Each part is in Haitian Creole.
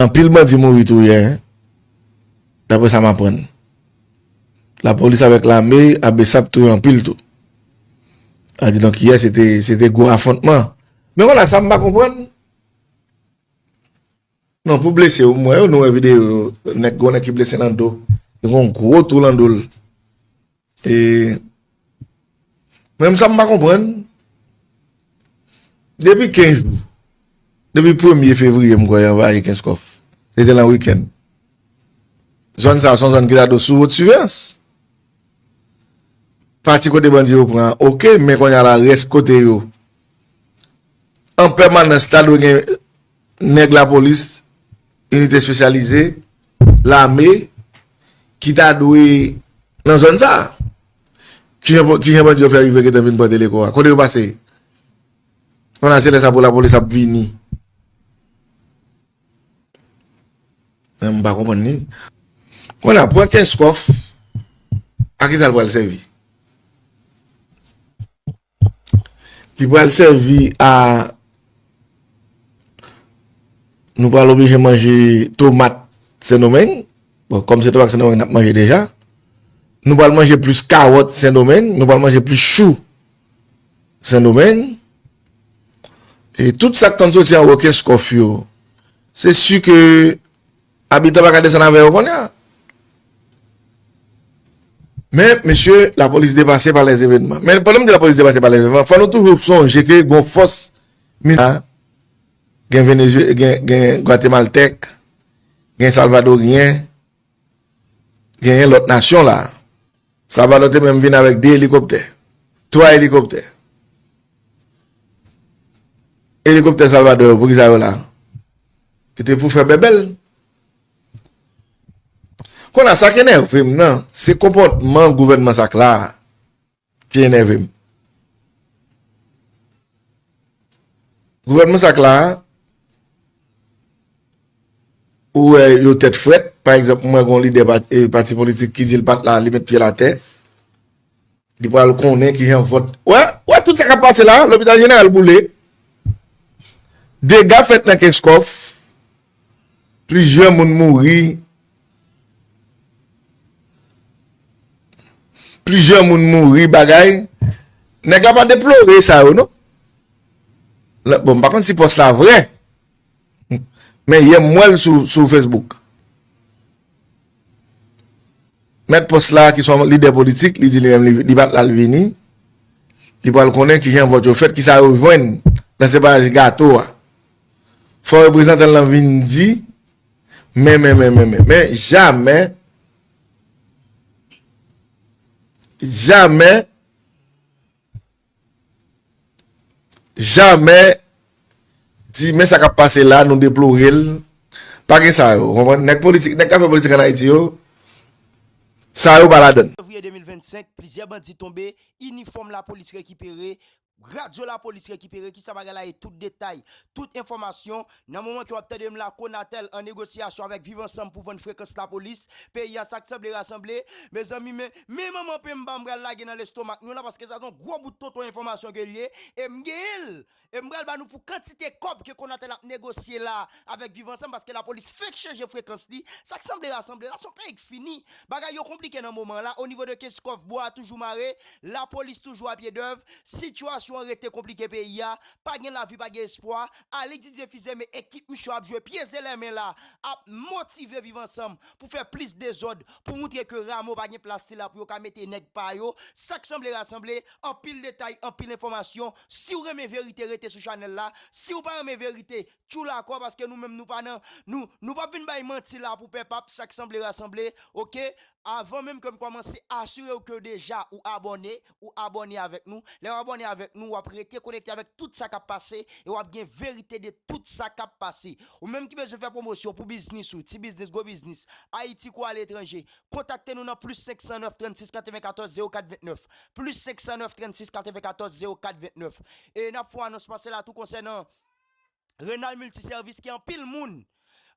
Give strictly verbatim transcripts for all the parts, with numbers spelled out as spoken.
Anpil bandi mouri tou yè, en. Daprè sa m aprann. Lapolis avèk lame a Besap touye anpil tou. Sa di donk yè se te, se te gwo afwontman. Men kounye a sa m pa konprann. Non, pou blese yo, m wè yo, nou wè videyo yo, nèg, gon nèg ki blese nan do. Li gon gwo tou nan do l. E, men sa m pa konprann, depi kenz jou, depi premye fevriye, m kwè, yo anvayi Kenskòf. Se te nan wikenn. Zòn sa a, se yon zòn ki ta dwe sou wot siveyans. Pati kote bandi yo pran, oke, men kounye a la, rès kote yo, an pèmanans, ta dwe gen nèg lapolis, inite espesyalize, lame, ki ta dwe nan zòn sa a. Kijan, kijan bandi yo fè rive gentan vin pran Deleko a? Kote yo pase? Kounye a se lè sa pou lapolis ap vini. Men m pa konprann li. Kounye a, pran Kenskòf, a ki sa l pral sèvi? Li pral sèvi a, nou pral oblije manje tomat Sendomeng. Bon, kòm se tomat Sendomeng n ap manje deja, nou pral manje plis kawòt Sendomeng, nou pral manje plis chou Sendomeng. E tout sa k konn soti anwo Kenskòf yo, se si ke abitan pa ka desann avè yo kounye a. Men, mesye, lapolis depase pa lèzevènman. Men, pandan m di lapolis depase pa lèzevènman, fò nou toujou sonje ke gon fòs militè, gen Venezwe-, gen, gen Gwatemaltèk, gen Salvadoryen, genyen lòt nasyon la. Salvadò te menm vin avèk de elikoptè, twa elikoptè. Elikoptè Salvadò yo, poukisa yo la? Yo te pou fè bèbèl. Kounye a, sa k enève m nan, se konpòtman gouvènman sa k la a ki enève m. Gouvènman sa k la a, ou wè yo tèt frèt. Pa egzanp, m wè gon lidè pa-, e, pati politik ki di l pa t la, li met pye l atè. Li pral konnen kijan vòt. Wè, wè tout sa k ap pase la, lopital jeneral boule. Dega fèt nan Kenskòf. Plizyè moun mouri. Plizyè moun mouri, bagay. Nèg la pa deplore sa yo, non. La, bon, m pa konn si pòs la vrè. Men yè m wè l sou, sou Facebook. Mèt pòs la, ki se yon lidè politik, li di li menm li, li pa t la, l vini. Li pral konnen kijan vòt yo fèt, kisa yo jwenn nan separaj gato a. Fò reprezantan l lan vin di, men, men, men, men, men, men, jamè, jamè, jamè di, men sa k ap pase la, nou deplore l. Pa gen sa yo, w konprann? Nèg politik, nèg k ap fè politik ann Ayiti yo, sa yo pa ladann. Fevriye de mil vennsenk, plizyè bandi tonbe, inifòm lapolis rekipere, radyo lapolis rekipere, kisa bagay la ye, tout detay, tout enfòmasyon. Nan moman ke w ap tande m la, Conatel an negosyasyon avèk Viv Ansanm pou vann frekans lapolis. Peyi a, sa k sanble rasanble. Mezanmi, men, men manman penba m pral lage nan lestomak nou la, paske sa se yon gwo bout tonton enfòmasyon ke l ye. E m genyen l. E m pral ba nou pou kantite kòb ke Conatel ap negosye la avèk Viv Ansanm, paske lapolis fenk chanje frekans li. Sa k sanble rasanble la, se yon peyi k fini. Bagay yo konplike nan moman la. O nivo de Kenskòf, bwa a toujou mare. Lapolis toujou a pye dèv. Sitiyasyon an rete konplike peyi a. Pa gen lavi, pa gen espwa. Alix Didier Fils-Aimé, ekip misye ap jwe pye zelèmen la, ap motive Viv Ansanm pou fè plis dezòd, pou moutre ke Rameau pa gen plas li la pou yo ka mete nèg pa yo. Sa k sanble rasanble, anpil detay, anpil enfòmasyon. Si w renmen verite, rete sou chanèl la. Si w pa renmen verite, tchoul akò, paske nou menm nou pa nan, nou, nou p ap vin bay manti la pou pèp ap, sa k sanble rasanble, oke? Avan menm ke m kòmanse, asire w ke deja ou abòne, ou abòne avèk nou. Lè w abòne avèk nou, w ap rete konekte avèk tout sa k ap pase e w ap gen verite de tout sa k ap pase. Ou menm ki bezwen fè pwomosyon pou biznis ou, ti biznis, gwo biznis, Ayiti kou aletranje, kontakte nou nan plis senk san nèf trannsis katrevenkatòz zewo kat vennèf, plis senk san nèf trannsis katrevenkatòz zewo kat vennèf. E n ap fè yon anons pase la tou konsènan Renal Multiservice ke anpil moun,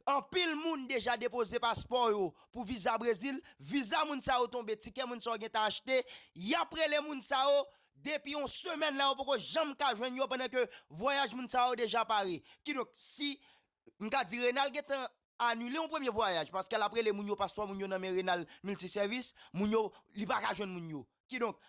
anpil moun deja depoze paspò yo pou viza Brezil. Viza moun sa yo tonbe, tikè moun sa yo gentan achte. Y ap rele moun sa yo depi yon semèn la, yo poko janm ka jwenn yo, pandan ke vwayaj moun sa yo deja pare. Kidonk, si m ka di Renal gentan anile yon premye vwayaj, paske l ap rele moun yo, paspò moun yo nan men Renal Miltisèvis, moun yo, li pa ka jwenn moun yo. Kidonk,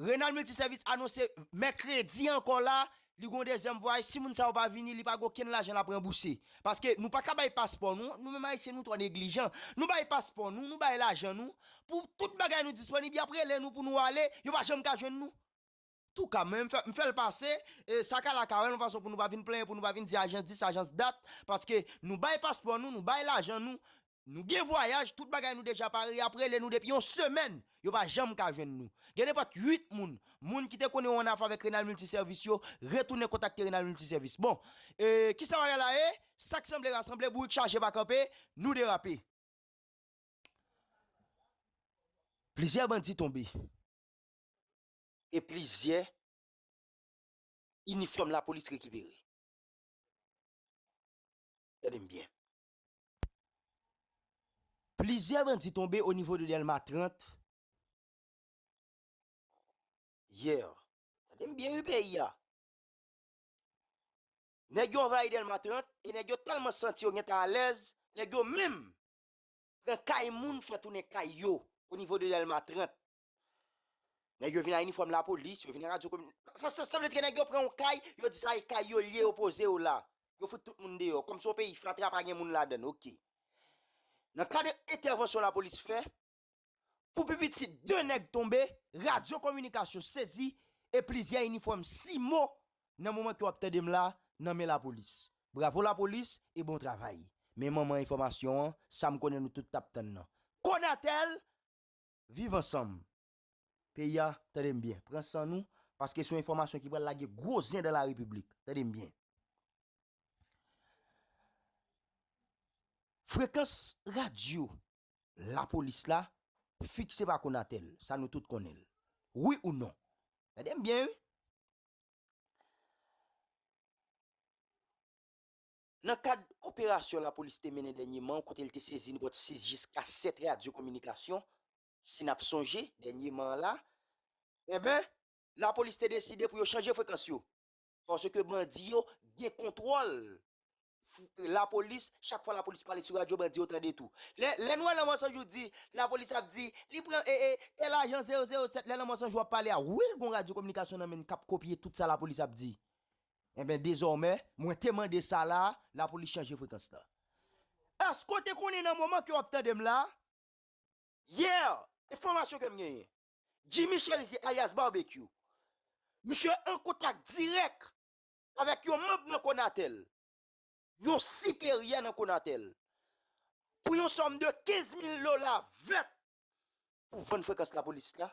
Renal Miltisèvis anonse mèkredi ankò la, li gon dezyèm vwayaj, si moun sa yo pa vini, li pa gen okenn lajan l ap ranbouse. Paske nou pa ka bay paspò nou, nou menm Ayisyen nou twò neglijan. Nou bay paspò nou, nou bay lajan nou, pou tout bagay nou disponib, y ap rele nou pou nou ale, yo pa janm ka jwenn nou. Touka, mwen, m fè, m fè l pase, e, sa ka la ka wè l yon fason pou nou pa vin plenyen, pou nou pa vin di ajans dis, ajans dat, paske nou bay paspò nou, nou bay lajan nou, nou gen vwayaj, tout bagay nou deja pare, y ap rele nou depi yon semèn, yo pa janm ka jwenn nou. Gen nenpòt uit moun, moun ki te konnen yon afè avèk Renal Miltisèvis yo, retounen kontakte Renal Miltisèvis. Bon, e, kisa bagay la ye? Sa k sanble rasanble, bourik chaje pa kanpe, nou derape. Plizyè bandi tonbe e plizyè inifòm lapolis rekipere. Tande m byen. Plizyè bandi tonbe o nivo de Dèlma trant yè. Tande m byen wi peyi a. Nèg yo anvayi Dèlma trant e nèg yo tèlman santi yo gentan alèz, nèg yo menm pran kay moun fè tounen kay yo o nivo de Dèlma trant. Nèg yo vin a inifòm lapolis, yo vin a radyo komin-, sa, sa, sa vle di ke nèg yo pran yon kay, yo di sa e kay yo l ye, yo poze yo la. Yo fout tout moun deyò. Kòmsi yon peyi fatra pa gen moun ladan l, oke. Nan kad entèvansyon lapolis fè, pou pi piti de nèg tonbe, radyo kominikasyon sezi e plizyè inifòm simo nan moman ke w ap tande m la nan men lapolis. Bravo lapolis e bon travay. Men manman enfòmasyon an, sa m konnen nou tout t ap tann nan. Konatèl, viv ansanm. Peyi a, tande m byen, pran san nou, paske se yon enfòmasyon ki pral lage gwo zen dan la repiblik. Tande m byen. Frekans radyo lapolis la fikse pa Konatèl, sa nou tout konnen l. Wi ou non? Tande m byen, wi. Nan kad operasyon lapolis te mennen dènyeman, kote l te sezi nenpòt sis jiska sèt radyo kominikasyon, si n ap sonje, dènyeman an la, enben, lapolis te deside pou yo chanje frekans yo. Paske bandi yo gen kontwòl f-, lapolis, chak fwa lapolis pale sou radyo, bandi yo tande tou. Lè, lè nou wè Lanmò San Jou di, lapolis ap di, li pran, e, e, tèl ajan zewo zewo sèt, lè Lanmò San Jou ap pale a, wi, l gon radyo kominikasyon nan men l k ap kopye tout sa lapolis ap di. Enben, dezòmè, mwen te mande sa la, lapolis chanje frekans la. Èske w te konnen nan moman ke w ap tande m la? Yè, enfòmasyon ke m genyen, Jimmy Cherizier alyas Barbecue, misye an kontak dirèk avèk yon manm nan Konatèl, yon siperyè nan Konatèl, pou yon sòm de kenz mil dola vèt pou vann frekans lapolis la